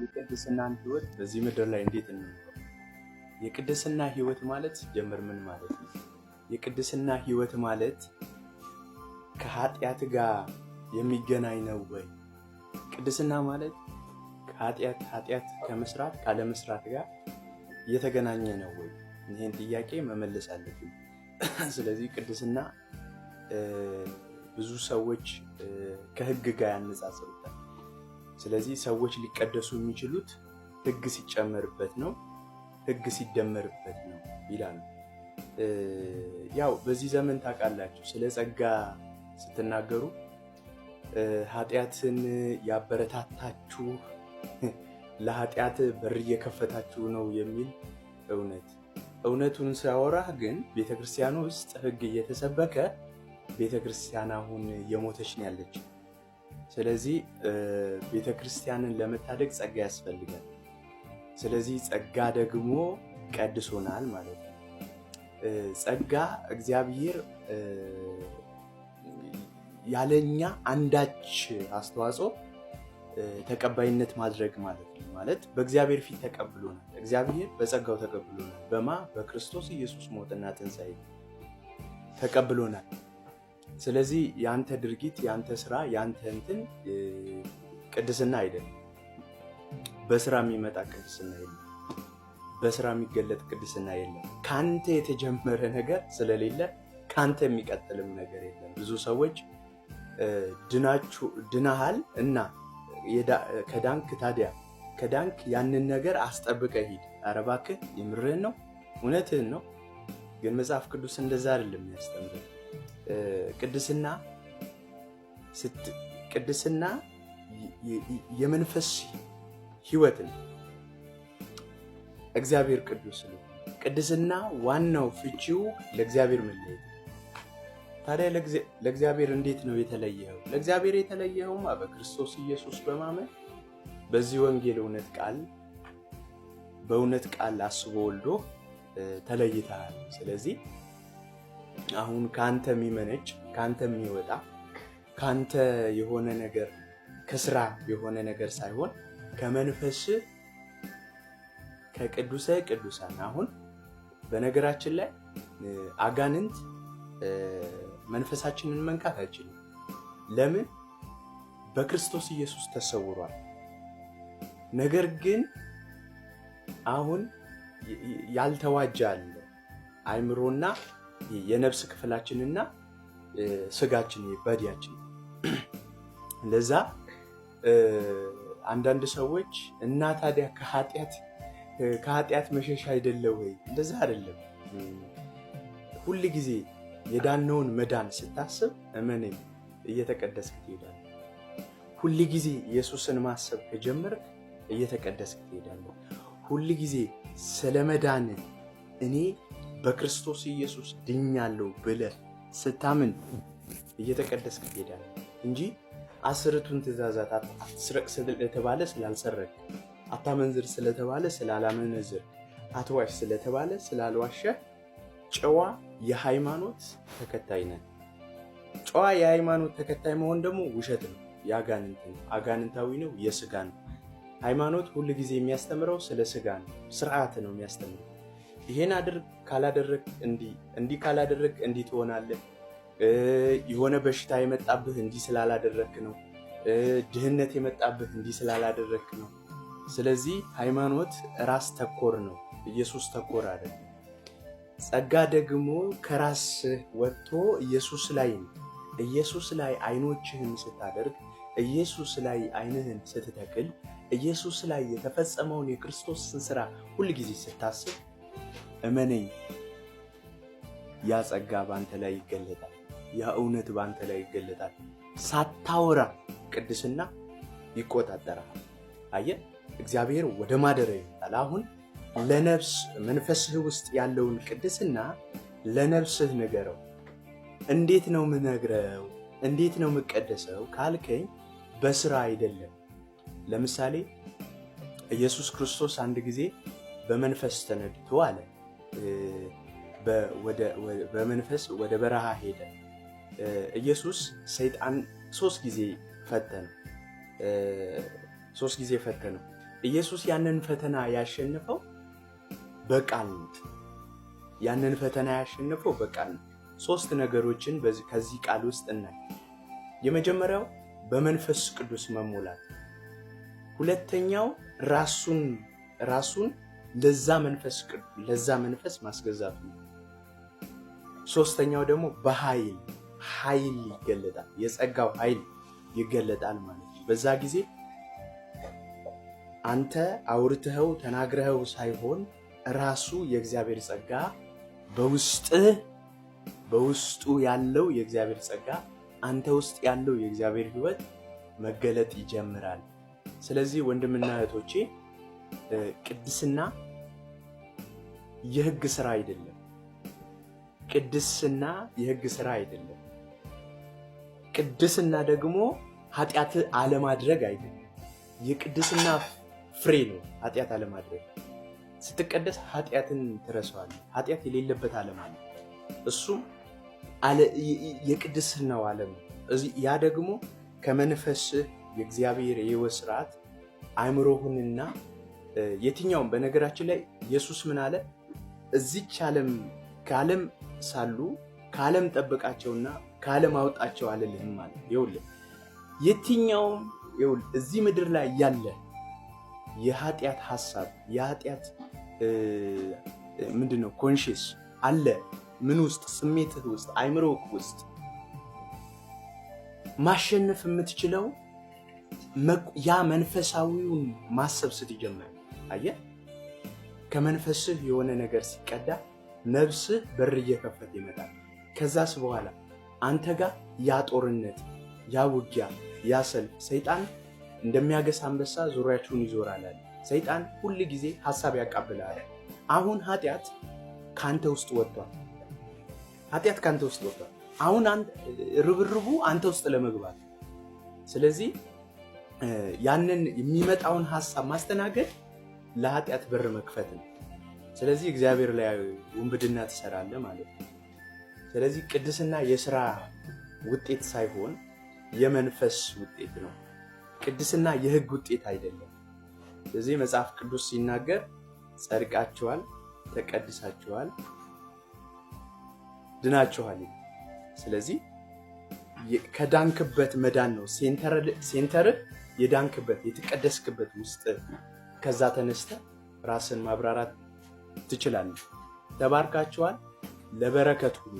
የቅድስናን ህይወት በዚህ ምድር ላይ እንዴት እንኖረው? የቅድስና ህይወት ማለት ሲጀምር ምን ማለት ነው? የቅድስና ህይወት ማለት ከኃጢአት ጋር የሚገናኝ ነው ወይ? ቅድስና ማለት ከኃጢአት ኃጢአት ከመስራት ካለመስራት ጋር እየተገናኘ ነው ወይ? ይህን ጥያቄ መመለስ አለብን። ስለዚህ ቅድስና ብዙ ሰዎች ከህግ ጋር ያነጻጽሩታል። ስለዚህ ሰዎች ሊቀደሱ የሚችሉት ህግ ሲጨመርበት ነው፣ ህግ ሲደመርበት ነው ይላሉ። ያው በዚህ ዘመን ታውቃላችሁ፣ ስለ ጸጋ ስትናገሩ ኃጢአትን ያበረታታችሁ፣ ለኃጢአት በር እየከፈታችሁ ነው የሚል እውነት። እውነቱን ሲያወራህ ግን ቤተክርስቲያን ውስጥ ህግ እየተሰበከ ቤተክርስቲያን አሁን እየሞተች ነው ያለች። ስለዚህ ቤተክርስቲያንን ለመታደግ ጸጋ ያስፈልጋል። ስለዚህ ጸጋ ደግሞ ቀድሶናል ማለት ነው። ጸጋ እግዚአብሔር ያለኛ አንዳች አስተዋጽኦ ተቀባይነት ማድረግ ማለት ነው። ማለት በእግዚአብሔር ፊት ተቀብሎናል። እግዚአብሔር በጸጋው ተቀብሎናል። በክርስቶስ ኢየሱስ ሞትና ትንሣኤ ተቀብሎናል። ስለዚህ የአንተ ድርጊት፣ የአንተ ስራ፣ የአንተ እንትን ቅድስና አይደለም። በስራ የሚመጣ ቅድስና የለም። በስራ የሚገለጥ ቅድስና የለም። ከአንተ የተጀመረ ነገር ስለሌለ ከአንተ የሚቀጥልም ነገር የለም። ብዙ ሰዎች ድናሃል እና ከዳንክ ታዲያ ከዳንክ ያንን ነገር አስጠብቀህ ሂድ። ኧረ እባክህ የምርህን ነው? እውነትህን ነው። ግን መጽሐፍ ቅዱስ እንደዛ አይደለም የሚያስተምረን። ቅድስና ቅድስና የመንፈስ ህይወት ነው። እግዚአብሔር ቅዱስ ነው። ቅድስና ዋናው ፍቺው ለእግዚአብሔር መለየት። ታዲያ ለእግዚአብሔር እንዴት ነው የተለየኸው? ለእግዚአብሔር የተለየኸውማ በክርስቶስ ኢየሱስ በማመን በዚህ ወንጌል እውነት ቃል በእውነት ቃል አስቦ ወልዶ ተለይተሃል። ስለዚህ አሁን ከአንተ የሚመነጭ፣ ከአንተ የሚወጣ፣ ከአንተ የሆነ ነገር፣ ከስራ የሆነ ነገር ሳይሆን ከመንፈስ ከቅዱሰ ቅዱሳን። አሁን በነገራችን ላይ አጋንንት መንፈሳችንን መንካት አይችልም። ለምን? በክርስቶስ ኢየሱስ ተሰውሯል። ነገር ግን አሁን ያልተዋጀ አለ፣ አይምሮና የነፍስ ክፍላችንና ስጋችን body ያችን። ለዛ አንዳንድ ሰዎች እና ታዲያ ከኃጢአት መሸሽ አይደለ ወይ? እንደዛ አይደለም። ሁል ጊዜ የዳነውን መዳን ስታስብ እመነኝ እየተቀደስክ ትሄዳለህ። ሁል ጊዜ ኢየሱስን ማሰብ ከጀመርክ እየተቀደስክ ትሄዳለህ። ሁል ጊዜ ስለ መዳን እኔ በክርስቶስ ኢየሱስ ድኛለሁ ብለህ ስታምን እየተቀደስክ ትሄዳለህ እንጂ አስርቱን ትእዛዛት አትስረቅ ስለተባለ ስላልሰረቅ፣ አታመንዝር ስለተባለ ስላላመነዝር፣ አትዋሽ ስለተባለ ስላልዋሸ ጨዋ የሃይማኖት ተከታይ ነን። ጨዋ የሃይማኖት ተከታይ መሆን ደግሞ ውሸት ነው፣ የአጋንንት ነው፣ አጋንንታዊ ነው፣ የስጋ ነው። ሃይማኖት ሁል ጊዜ የሚያስተምረው ስለ ስጋ ነው፣ ስርዓት ነው የሚያስተምረው። ይሄን አድርግ፣ ካላደረግ እንዲህ፣ እንዲህ ካላደረግ እንዲህ ትሆናለህ። የሆነ በሽታ የመጣብህ እንዲህ ስላላደረግክ ነው። ድህነት የመጣብህ እንዲህ ስላላደረግክ ነው። ስለዚህ ሃይማኖት ራስ ተኮር ነው፣ ኢየሱስ ተኮር አይደለም። ጸጋ ደግሞ ከራስህ ወጥቶ ኢየሱስ ላይ ነው። ኢየሱስ ላይ አይኖችህን ስታደርግ፣ ኢየሱስ ላይ አይንህን ስትተክል፣ ኢየሱስ ላይ የተፈጸመውን የክርስቶስን ስራ ሁል ጊዜ ስታስብ እመነኝ ያ ጸጋ በአንተ ላይ ይገለጣል። ያ እውነት በአንተ ላይ ይገለጣል። ሳታወራ ቅድስና ይቆጣጠራል። አየህ፣ እግዚአብሔር ወደ ማደሪያው ይመጣል። አሁን ለነፍስ መንፈስህ ውስጥ ያለውን ቅድስና ለነፍስህ ንገረው። እንዴት ነው ምነግረው? እንዴት ነው የምቀደሰው ካልከኝ በስራ አይደለም። ለምሳሌ ኢየሱስ ክርስቶስ አንድ ጊዜ በመንፈስ ተነድቶ አለ፣ በመንፈስ ወደ በረሃ ሄደ። ኢየሱስ ሰይጣን ሶስት ጊዜ ፈተነው። ሶስት ጊዜ ፈተነው። ኢየሱስ ያንን ፈተና ያሸነፈው በቃል ነው። ያንን ፈተና ያሸነፈው በቃል ነው። ሶስት ነገሮችን ከዚህ ቃል ውስጥ እናይ። የመጀመሪያው በመንፈስ ቅዱስ መሞላት፣ ሁለተኛው ራሱን ለዛ መንፈስ ማስገዛት ነው። ሶስተኛው ደግሞ በኃይል ኃይል ይገለጣል፣ የጸጋው ኃይል ይገለጣል ማለት ነው። በዛ ጊዜ አንተ አውርተኸው ተናግረኸው ሳይሆን ራሱ የእግዚአብሔር ጸጋ በውስጥህ በውስጡ ያለው የእግዚአብሔር ጸጋ አንተ ውስጥ ያለው የእግዚአብሔር ሕይወት መገለጥ ይጀምራል። ስለዚህ ወንድምና እህቶቼ ቅድስና የሕግ ስራ አይደለም። ቅድስና የሕግ ስራ አይደለም። ቅድስና ደግሞ ኃጢአት አለማድረግ አይደለም። የቅድስና ፍሬ ነው ኃጢአት አለማድረግ። ስትቀደስ ኃጢአትን ትረሳዋለህ። ኃጢአት የሌለበት ዓለም አለ። እሱም የቅድስናው ዓለም ነው። ያ ደግሞ ከመንፈስህ የእግዚአብሔር የሕይወት ስርዓት አእምሮህንና የትኛውም በነገራችን ላይ ኢየሱስ ምን አለ? እዚች ዓለም ከዓለም ሳሉ ከዓለም ጠብቃቸውና ከዓለም አውጣቸው አልልህም ማለት። ይኸውልህ የትኛውም ይኸውልህ እዚህ ምድር ላይ ያለ የኃጢአት ሀሳብ የኃጢአት ምንድን ነው conscious አለ ምን ውስጥ ስሜትህ ውስጥ አይምሮህ ውስጥ ማሸነፍ የምትችለው ያ መንፈሳዊውን ማሰብ ስትጀምር፣ አየህ፣ ከመንፈስህ የሆነ ነገር ሲቀዳ ነፍስህ በር እየከፈተ ይመጣል። ከዛስ በኋላ አንተ ጋር ያ ጦርነት፣ ያ ውጊያ፣ ያ ሰልፍ ሰይጣን እንደሚያገሳ አንበሳ ዙሪያችሁን ይዞራል አለ። ሰይጣን ሁል ጊዜ ሀሳብ ያቃብልሃል። አሁን ኃጢአት ከአንተ ውስጥ ወጥቷል። ኃጢአት ከአንተ ውስጥ ወጥቷል። አሁን ርብርቡ አንተ ውስጥ ለመግባት፣ ስለዚህ ያንን የሚመጣውን ሀሳብ ማስተናገድ ለኃጢአት በር መክፈት ነው። ስለዚህ እግዚአብሔር ላይ ውንብድና ትሰራለህ ማለት ነው። ስለዚህ ቅድስና የስራ ውጤት ሳይሆን የመንፈስ ውጤት ነው። ቅድስና የህግ ውጤት አይደለም። ስለዚህ መጽሐፍ ቅዱስ ሲናገር ጸድቃችኋል፣ ተቀድሳችኋል፣ ድናችኋል። ስለዚህ ከዳንክበት መዳን ነው center ህ የዳንክበት የተቀደስክበት ውስጥ ከዛ ተነስተህ ራስን ማብራራት ትችላለህ። ተባርካችኋል። ለበረከት ሁኑ።